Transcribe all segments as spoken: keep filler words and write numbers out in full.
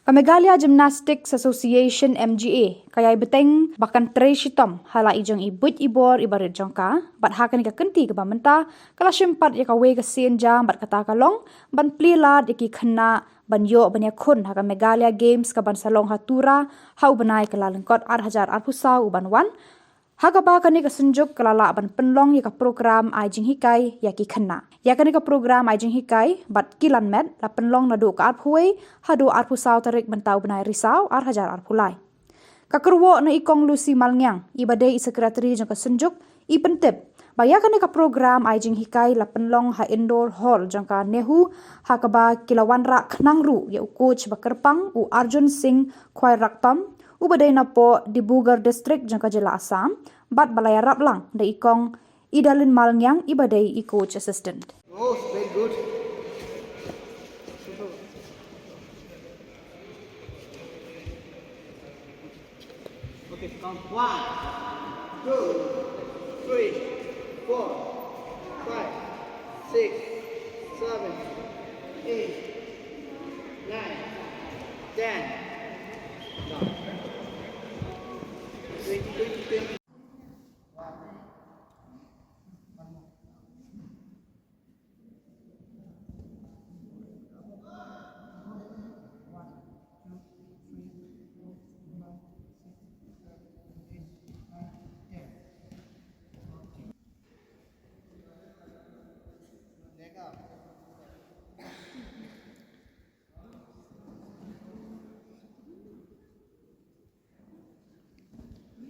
Ka Meghalaya Gymnastics Association, M G A, ka ïai bteng ba kan trei shitom ha la i jong i buit i bor i barit jong ka, bad ha kane ka kynti kaba mynta, ka la shim pat ïa kawei ka sien jam bad kata ka long ban plie lad ïa ki khynnah ban ïoh ban ïakhun ha ka Meghalaya Games kaban sa long ha Tura ha u bnai Kyllalyngkot ar hajar arphew saw uban wan, ha kaba kane ka synjuk ka la lah ban pynlong ïa ka program ai jinghikai ïa ki khynnah. Ïa kane ka program ai jinghikai bad ki lan met la pynlong naduh ka arphew wei haduh arphew saw tarik mynta u bnai Risaw ar hajar arphew lai. Ka kyrwoh na i Kong Lucy Malngiang, iba dei i secretary jong ka synjuk, i pyntip ba ïa kane ka program ai jinghikai la pynlong ha indoor hall jong ka NEHU, ha kaba ki la wanrah khnang ruh ïa u coach ba kyrpang, u Arjun Singh Khwairackpam, uba dei napoh Dibrugarh District jong ka jylla Assam, bad ba la ïarap lang da i Kong Idalin Malngiang, iba dei i coach assistant. Oh, very good. Okay, count one, two, three, four, five, six, seven, eight, nine, ten. Now, twenty, twenty, twenty.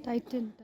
Tighten.